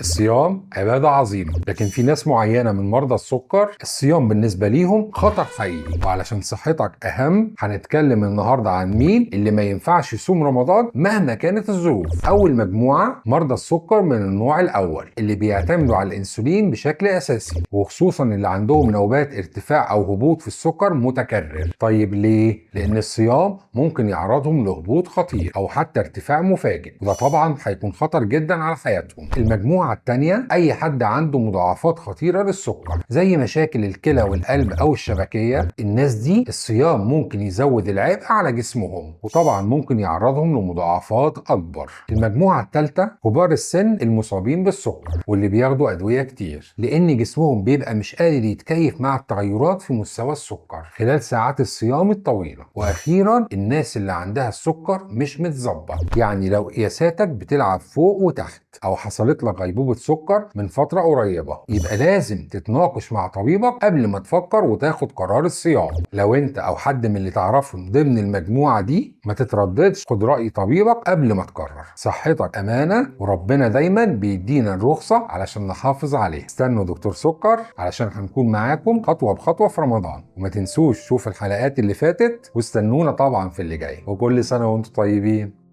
الصيام عبادة عظيمة، لكن في ناس معينة من مرضى السكر الصيام بالنسبة ليهم خطر حقيقي. وعلشان صحتك أهم هنتكلم النهاردة عن مين اللي ما ينفعش يصوم رمضان مهما كانت الظروف. أول مجموعة مرضى السكر من النوع الأول اللي بيعتمدوا على الأنسولين بشكل أساسي، وخصوصا اللي عندهم نوبات ارتفاع أو هبوط في السكر متكرر. طيب ليه؟ لأن الصيام ممكن يعرضهم لهبوط خطير أو حتى ارتفاع مفاجئ، وده طبعا هيكون خطر جدا على حياتهم. المجموعة التانية أي حد عنده مضاعفات خطيرة للسكر زي مشاكل الكلى والقلب أو الشبكية. الناس دي الصيام ممكن يزود العبء على جسمهم، وطبعا ممكن يعرضهم لمضاعفات أكبر. المجموعة الثالثة كبار السن المصابين بالسكر واللي بياخدوا أدوية كتير، لأن جسمهم بيبقى مش قادر يتكيف مع التغيرات في مستوى السكر خلال ساعات الصيام الطويلة. وأخيرا الناس اللي عندها السكر مش متظبط، يعني لو قياساتك بتلعب فوق وتحت أو حصلت لك غيبوبة سكر من فترة قريبة، يبقى لازم تتناقش مع طبيبك قبل ما تفكر وتاخد قرار الصيام. لو انت او حد من اللي تعرفهم ضمن المجموعة دي ما تترددش، خد رأي طبيبك قبل ما تقرر. صحتك أمانة، وربنا دايما بيدينا الرخصة علشان نحافظ عليها. استنوا دكتور سكر علشان هنكون معاكم خطوة بخطوة في رمضان، وما تنسوش شوف الحلقات اللي فاتت واستنونا طبعا في اللي جاي. وكل سنة وانتم طيبين.